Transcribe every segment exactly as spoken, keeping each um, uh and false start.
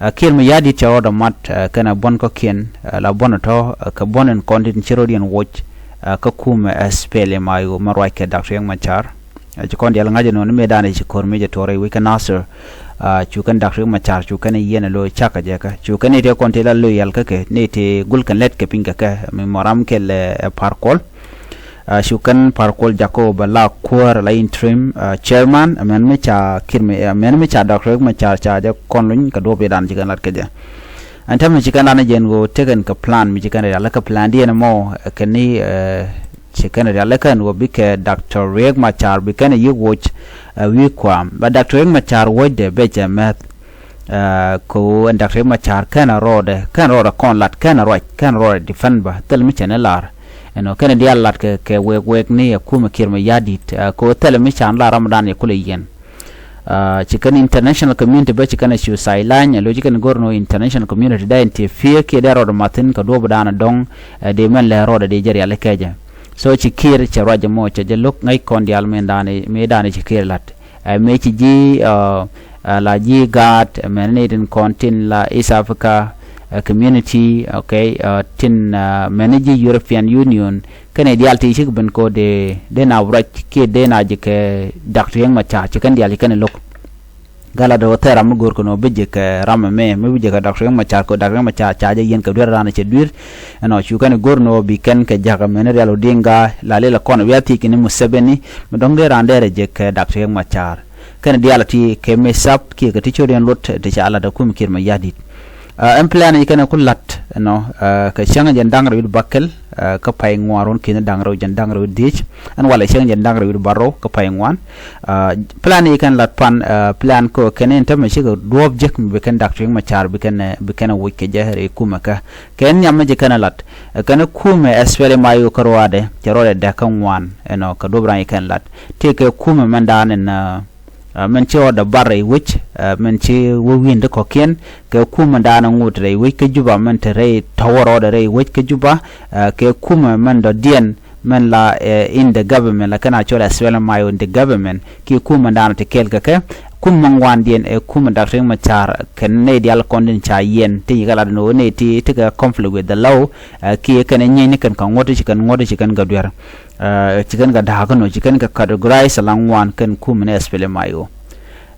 Ɛ Kiir Mayardit cɛ rɔɔdɛ mat, ɛ, kɛnɛ buɔ̱n kɔ̱kiɛn, ɛ, la buɔ̱n ɛ tɔ̱, ɛ, kɛ buɔ̱n in kɔn dit in ci rɔ̱diɛn woc, ɛ, kä kumɛ SPLM-IO mɛ ruac kɛ Doctor Riek Machar. Ɛ, ci kɔn diaal ŋa̱c ɛnɔ ni mëëdan ɛ ci ko̱r mëë jɛ tuɔɔr rɛy wec kä Nasir. Ɛ, cu kɛn Doctor Riek Machar cu kɛn yiɛn ɛ lo̱ cak kɛ jɛ kɛ. Cu kɛn nɛy tëë kɔn tëë la lo̱ yɛl kä kɛ, nɛy tëë gul kɛn lɛt kɛ piny kɛ kɛ, mi mɔram kɛl, ɛ, Par Kuol. Ɛ, cu kɛn Par Kuol Jacob bɛ la kuäär la interim, ɛ, chairman, ɛ, mɛn mi ca Kiir mi, ɛ, mɛn mi ca Doctor Riek Machar ca jɛ kɔn luny kɛ duɔ̱p ëëdan ci kɛn lat kɛ jɛ. Ɛn täämɛ ci kɛn lat ni jɛn ɣöö tekɛn kɛ plan mi ci kɛn rial kɛ plan diɛn mɔ, ɛ, kɛn ni, ɛ, ci kɛn rial kɛn ɣöö bikɛ Doctor Riek Machar bi kɛn yiëk woc, ɛ, wi̱i̱ kua̱a̱m. Bɛ Doctor Riek Machar wocdɛ bɛ cɛ mɛth. Ɛ, kɛ ɣöö ɛn Doctor Riek Machar kɛn a rɔɔdɛ, kɛn rɔɔdɛ kɔn lat, kɛn a ruac, kɛn rɔɔdɛ defend bä, thil mi cɛ ni lar. Ɛnɔ, kɛn diaal lat kɛ, kɛ wek, wek ni ɛ kumɛ Kiir Mayardit, ɛ, kɛ ɣöö thil mi can lar ramdan yɛ kulɛ yiɛn. Ɛ, ci kɛn international community bä ci kɛn a cu sideline, ɛ, lo̱c ci kɛn go̱r ni international community dee interfere kiɛ dee rɔɔdɛ mathin kɛ duɔ̱ɔ̱p dan dɔ̱ŋ, ɛ, dee mɛn lɛ rɔɔdɛ dee jɛ rial kɛ jɛ. So ci Kiir cɛ ruac jɛ mɔ cɛ jɛ lo̱k ŋäc kɔn diaal mëëdan, mëëdan ci Kiir lat. Ɛ, mëë ci ji̱, ɛ, ɛ, la ji̱ gaat, ɛ, mɛn ni tin kɔn tin la East Africa, ɛ, Community, okay, ɛ, tin, ɛ, mɛn ni ji̱ European Union, kɛn diaal ti cik ben ko dee, dee na ruac kiɛ dee na ji̱ kɛ Doctor Riek Machar, ci kɛn diaal ci kɛn lo̱k. Gal a dee wä thɛɛr ram mi go̱o̱r kɛ nɔ bi ji̱ kɛ ram ɛmɛ, mi bi ji̱ kɛ Doctor Riek Machar, kɛ Doctor Riek Machar ca jɛ yiɛn kɛ duer ran cɛ duer. Ɛnɔ, cu kɛn go̱r ni ɣöö bi kɛn kɛ jakä mɛn Rial Odinga, la lɛ la kɔn wiaa thiec kɛ ni Museveni, mi dɔ̱ŋ dee raan dee rɛ jek kɛ Doctor Riek Machar. Kɛn diaal ti kɛ mɛ sap kiɛ kɛ ti cot yɛn luɔt ti ca lat ɛ kum Kiir Mayardit. Ɛ, ɛn plan i̱ kɛn ɛ ku la̱t, ɛnɔ, ɛ, kɛ cäŋ jɛn da̱ŋ rɛw wi̱cdɛ bäkɛl, ɛ, kä pay ŋuan ruɔ̱n ki̱n da̱ŋ rɛw jɛn da̱ŋ rɛw wi̱cdɛ dhiec, ɛn walɛ cäŋ jɛn da̱ŋ rɛw wi̱cdɛ bärɔw kä pay ŋuan. Ɛ, plan i̱ kɛn la̱t pan, ɛ, plan kɛ kɛn in tämɛ cikɛ duɔ̱ɔ̱p jek mi bi kɛn Doctor Riek Machar bi kɛn, ɛ, bi kɛn ɛ woc kɛ jɛ rɛy kumɛ kä. Kɛ nhiam mi ci kɛn ɛ lat, ɛ, kɛn kumɛ SPLM-IO kä ruaadɛ, cɛ rɔɔdɛ dɛk kä ŋuan, ɛnɔ, kɛ duɔ̱p raan ci kɛn lat. Tëëkɛ kumɛ mɛn daan ɛn, ɛ, ɛ, mɛn ci rɔɔdɛ bar rɛy wec, ɛ, mɛn ci wä wi̱i̱n ti kɔ̱kiɛn, kɛ kumɛ daan ɛ ŋot rɛy wec kä Juba, mɛn te rɛy tɔ̱wä rɔɔdɛ rɛy wec kä Juba, ɛ, kɛ kumɛ mɛn dɔ̱diɛn, mɛn la, ɛ, in the government, la kɛn a cɔl SPLM-IO in the government, kiɛ kumɛ daan ti kɛɛl kɛ kɛ, kumɛ ŋuandiɛn, ɛ, kumɛ Doctor Riek Machar, kɛn nɛy diaal kɔn tin ca yiɛn, ti yi kɛ lat ni ɣöö nɛy ti, ti kɛ conflict with the law, ɛ, kiɛ kɛn nyieny ni kɛn kɛ ŋuɔ̱t, ci kɛn ŋuɔ̱t, ci kɛn kɛ duer. Ɛ, ci kɛn kɛ da̱a̱k kɛn ɣöö, ci kɛn kɛ categorize ala ŋuan kɛn kumɛ ni SPLM-IO.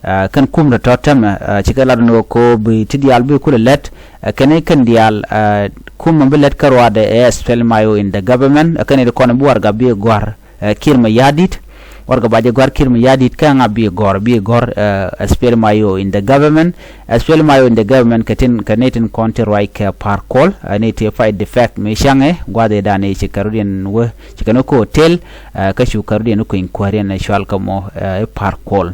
Ɛ, kɛn kum tɔ̱tɔ̱ täämɛ, ɛ, ci kɛ lat ni ɣöö ko bi ti diaal bi kulɛ lät, ɛ, kɛn kɛn diaal, ɛ, kumɛ bi lät kä ruaadɛ ɛ SPLM-IO in the government, ɛ, kɛn i̱ ti kɔn bi warɛgak bi gɔ̱a̱r, ɛ, Kiir Mayardit, warɛgak ba jɛ gɔ̱a̱r Kiir Mayardit, kä ŋa bi gɔ̱a̱r, bi gɔ̱a̱r, ɛ, SPLM-IO in the government, SPLM-IO in the government kɛ tin, kɛ ni tin kɔn ti ruac kɛ Par Kuol, ɛ, ni ti fight the fact mi cäŋɛ, gua̱dhi dan i̱ ci kɛ rut yɛn wä, ci kɛ ni ko hotel, ɛ, kä cu kɛ rut yɛn kueny kuäär yɛn cual kɛ mɔ, ɛ, i̱ Par Kuol.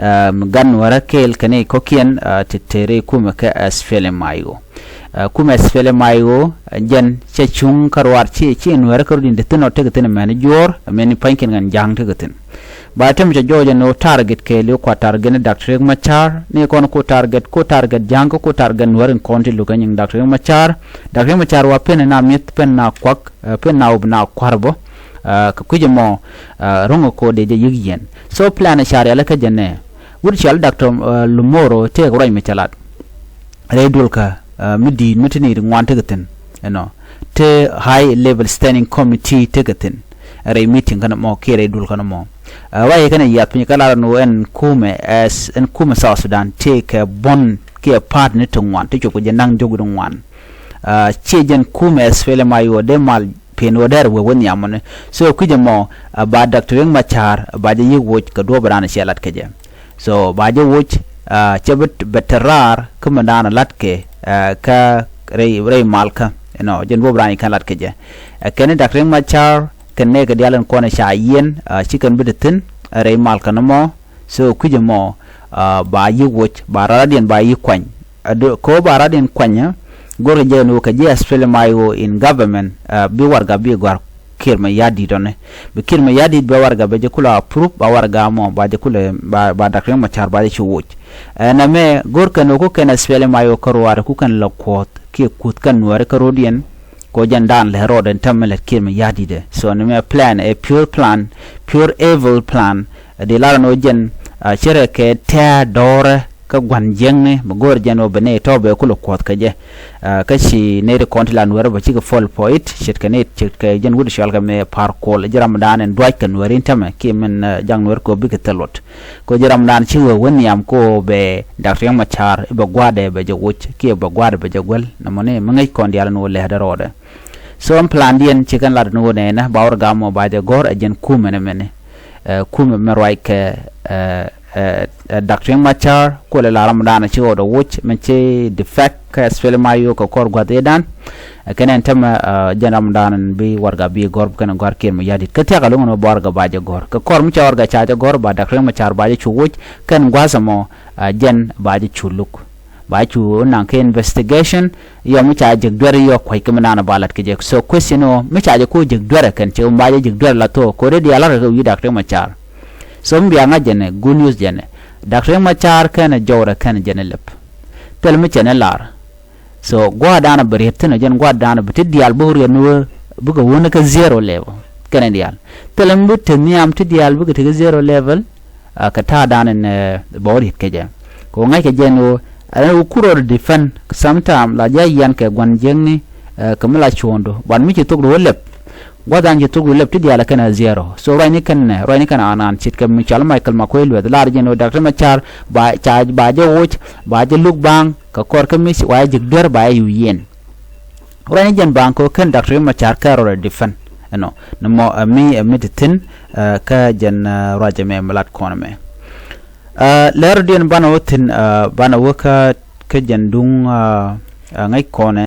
Ɛ, mi gan wärä kɛɛl kɛ ni kɔ̱kiɛn, ɛ, ti te rɛy kumɛ kɛ SPLM-IO. Ɛ, kumɛ SPLM-IO, ɛ, jɛn cɛ cuŋ kä ruaar ci, ci nuɛɛrä kä rut in te thi̱n ɔ tekɛ thi̱n mɛn juɔ̱ɔ̱r, mɛn pa̱nykiɛn ŋän ja̱a̱ŋ tekɛ thi̱n. Ba tɛm cɛ jɔɔc ɛn ɣöö target kɛɛliw kua target ni Doctor Riek Machar, ni kɔn ku target, ku target ja̱a̱ŋ kä ku target nuɛɛr in kɔn ti luk ɛ nyiŋ Doctor Riek Machar. Doctor Riek Machar wa pen na mi̱eth, pen na kuak, ɛ, pen na wub na kua̱r bä, ɛ, kɛ kui̱c ɛmɔ, ɛ, ro̱ŋ ɛ ko̱o̱t dee jɛ yi̱k yiɛn. So plan ɛ ca rial kä jɛ nɛ. Wut cɔal Doctor, ɛ, Lumoro tëëkɛ ruac mi cɛ lat. Rɛy duɔlkä, ɛ, mi di̱i̱t mi ti ni ri ŋuan tekɛ thi̱n, you know. Te high level standing committee tekɛ thi̱n. Rɛy meeting kɛn mɔ kiɛ rɛy duɔlkä ni mɔ. Ɛ, ruac kɛn ɛ yiath piny kä lar ɛn ɣöö ɛn kumɛ, ɛs, ɛn kumɛ South Sudan tëëkɛ buɔ̱n kiɛ part ni ti ŋuan, ti cop kɛ jɛ naŋ diɔ̱k wi̱cdɛ ŋuan. Ɛ, ciɛ jɛn kumɛ SPLM-IO dee mal pen wä dɛr wee wä nhiamɔni. So kui̱c ɛmɔ, ɛ, ba Doctor Riek Machar, ba jɛ yi̱k woc kɛ duɔ̱ɔ̱p raan ciɛ lat kɛ jɛ. So ba jɛ woc, ɛ, cɛ bɛ, bɛ te raar kä mɛ daan lat kɛ, ɛ, kä rɛy, rɛy malkä, you know, jɛn duɔ̱ɔ̱p raan ci kɛn lat kɛ jɛ. Ɛ, kɛn ni Doctor Riek Machar, kɛn nɛɛkɛ diaal in kɔn ca yiɛn, ɛ, ci kɛn bi te thi̱n, ɛ, rɛy malkä ni mɔ, So kui̱c ɛmɔ, ah, ba yi̱k woc, ba rɔɔdiɛn ba yi̱k kuany. Ado, kɛ ɣöö ba rɔɔdiɛn kuany, ah, go̱rkɛ jɛ ni ɣöö kɛ ji̱ SPLM-IO in government, ah, bi warɛgak bi gɔ̱a̱r Kiir Mayardit ɔni. Bi Kiir Mayardit bɛ warɛgak bɛ jɛ kulɛ approve, ba warɛgak mɔ, ba jɛ kulɛ, ba, ba Doctor Riek Machar ba jɛ cu woc. Ɛn ɛmɛ, go̱rkɛ ni ɣöö ku kɛn SPLM-IO kä ruaadɛ ku kɛn lɛ kuɔth, kiɛ kuth kɛn nuɛɛri kä rɔɔdiɛn, kɛ ɣöö jɛn daan lɛ rɔɔdɛ in täämɛ lät Kiir Mayardit ɛ. So ni mɛ plan, ɛ pure plan, pure evil plan. Di lar ni ɣöö jɛn, ah, cɛ rɛ kɛ tɛ̱̈ɛ̱̈ dɔ̱rɛ kä gua̱n jiäkni, bɛ go̱o̱r jɛn ɣöö bɛ nɛy tɔ̱ bɛ kulɛ kuɔth kɛ jɛ. Kä ci nɛy ti kɔn ti la Nuäärä bɛ cikɛ fall for it, ce̱tkɛ nɛy, ce̱tkɛ jɛn wut cɔalkɛ mɛ Par Kuol, ji̱ ramdan in duac kɛ Nuääri in tämɛ kiɛ min jak Nuäär kɛ ɣöö bikɛ thil luɔt. Kɛ ɣöö ji̱ ramdan ci wee wä nhiam kɛ ɣöö bɛ Dak Riek Macar i̱ bɛ gua̱a̱dɛ bɛ jɛ woc kiɛ bɛ gua̱a̱dɛ bɛ jɛ guäl, nɔmɔ ni mi ŋäc kɔn diaal ni ɣöö lɛ̱̈thdɛ rɔɔdɛ. So ɛn plandiɛn ci kɛn lat ni ɣöö nɛnɛ ba wä rɔ gam ɔ ba jɛ gɔ̱r ɛ jɛn kumɛ ni mɛni. Kumɛ mɛ ruac kɛ Dak Riek Macar, kuɔlɛ la ramdan ci ɣɔw dɔ woc mɛ ci defect kɛ S P L M I O kɛ kɔr gua̱th ëëdan. Kɛn ɛn tämɛ jɛn ramdan bi warga bi gɔ̱r kɛn gɔ̱r Kiir Mayardit kä thia̱k a luŋ ni ba warga ba jɛ gɔ̱r kɛ kɔr mi ca warga ca jɛ gɔ̱r ba Dak Riek Macar ba jɛ cu woc. Kɛn gua̱th ɛmɔ jɛn ba jɛ cu luk. Ba cu naŋ kɛ investigation, yɔ mi ca jek duer yɔ kuec kɛ mi naan ba lat kɛ jek. So question ɔ mi ca jɛ ko jek duer kɛn cɛ wä ba jɛ jek duer la thok kɛ wä dee diaal lar kɛ wi̱i̱ Dak Riek Macar. So mi bia ŋa̱c jɛnɛ good news jɛnɛ. Dak Riek Macar kɛn jɔwrɛ kɛn jɛnɛ lɛp. Thil mi cɛnɛ lar. So gua̱a̱r daanɔ bi riet thin ɔ jɛn gua̱a̱r daanɔ bi ti diaal bi riet ni wee bikɛ wun kä zero level kɛnɛ diaal. Thil mi bi te nhiam ti diaal bikɛ ti kä zero level. Kɛ ta̱a̱ daanɔ ni bɛ wä riet kɛ jɛ. Kɛ wä ŋa̱c kɛ jɛn wä ɛn wä kurɔ di defend sometime la jɛ yɛn kɛ gua̱n jiäkni. Kɛ mi la cuɔ̱ɔ̱ŋdu ban mi ci thok di wä lɛp. Gua̱th an ci thok di lɛp ti diaal kɛn a zero. So ruacni kɛn nɛ ruacni kɛn an an cit kɛ mi cɔal Michael Makuei Lueth lar jɛn wä Dak Riek Macar ba ca ba jɛ woc ba jɛ luk baŋ kɛ kɔr kä mi wa jɛ jek duer ba jɛ yu yɛn. Ruacni jɛn baŋ kɛ wä kɛn Dak Riek Macar kɛ rɔɔdɛ defend. Ɛnɔ ni mɔ ɛ mi ɛ mi ti thi̱n kä jɛn ruac ɛmɛ mi lat kɔn ɛmɛ. Lɛr diɛn banɛ wä thi̱n banɛ wä kä kä jɛn duŋ ŋäc kɔnɛ.